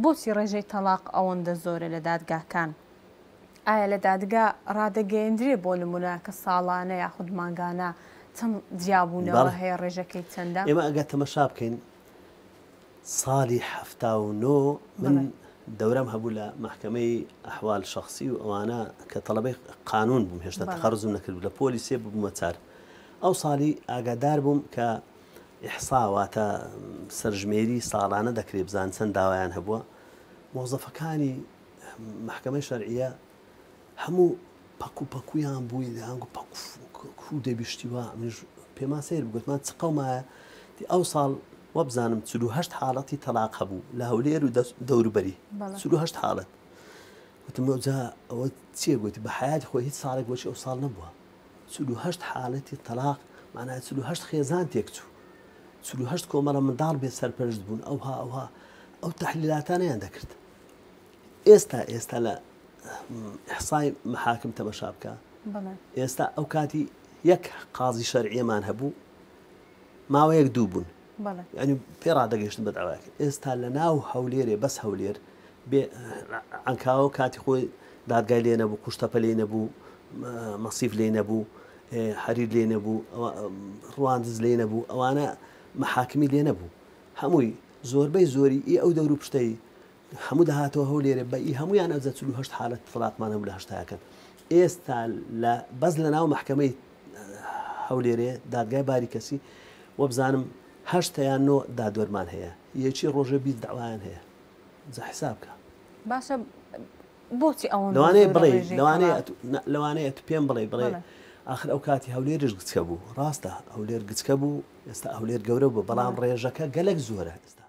بۆچی ڕێژەی تەڵاق ئەوەندە زۆرە لە دادگاکان؟ ئایا لە دادگا ڕادەگەیەندرێ بۆ نمونە کە ساڵانە یاخود مانگانە چەند جیابوونەوە بەڵێ. هەیە ڕێژەکەی چەندە؟ ئێمە ئەگەر تەمەشا بکەین ساڵی 79 من بەڵێ. دەورەم هەبوو لە مەحکەمەی ئەحوال شەخسی و ئەوانە کە تەڵەبەی قانون بووم هێشتا بەڵێ. تەخەڕوجم نەکردبوو لە پۆلی سێ ببوومە چار ئەو ساڵی ئاگادار بووم کە ئیحسا واتە سەرژمێری ساڵانە دەکرێ بزان چەند داوایان هەبووە مۆزەفەکانی مەحکەمەی شەرعیە هەموو پەکو پەکویان بووی دەیانگو پەکو کو دەبی شتی وا منیش پێمان سەیر بوو گوتمان چ قەومایە دی ئەو ساڵ وەبزانم 48 حاڵەتی تەلاق هەبوو لە هەولێر و دەوروبەری 48 حاڵەت وتم ئەوجا ئەوە چییە گوتی بە حیاتی خۆی هیچ ساڵێک وەکی ئەو ساڵ نەبووە 48 حاڵەتی تەلاق معنای 48 خێزان تێکچوو 48 کۆمەڵە منداڵ بێ سەرپەرشت بوون ئەوها ئەوها ئەو تەحلیلاتانیان دەکرد ئێستا ئێستا لە ئیحسای محاکم تەمەشا بکە ئێستا ئەو کاتی یەک قازی شەرعیەمان هەبوو ماوەیەک دوو بوون ینی پێ ڕادەگەشتن بە داواکە ئێستا لە ناو هەولێرێ بەس هەولێر بێ ئەنکاوە کاتی خۆی دادگای لێ نەبوو قوشتەپە لێ نەبوو مەسیف لێ نەبوو حەریر لێ نەبوو ڕواندز لێ نەبوو ئەوانە محاکمی لێ نەبوو هەمووی زۆربەی زۆری ئی ئەو دەور و پشتەی هەموو دەهاتەوە هەولێرێ بە ئی هەموویان ئەوجا 48 حالەت تڵاقمان هەبوو لە هەشتاکەن ئێستا لە بەس لە ناو مەحکەمەی هەولێرێ دادگای باری کەسی وەبزانم هەشت یان نۆ دادوەرمان هەیە یەکی ڕۆژێ 20 داوایان هەیە جا حساب کە باشە بۆچی ئەوەندە لەوانەیە زۆرە بڵێ ڕێژەی لەوانەیە تەڵاق؟ ئەتو- نا- لەوانەیە تو پێم بڵێ بڵێ بەڵێ. ئاخر ئەو کاتی هەولێرش گچکە بوو ڕاستە هەولێر گچکە بوو ئێستا هەولێر گەورە بوو بەڵام بەڵێ. ڕێژەکە گەلک زۆرە ئێستا.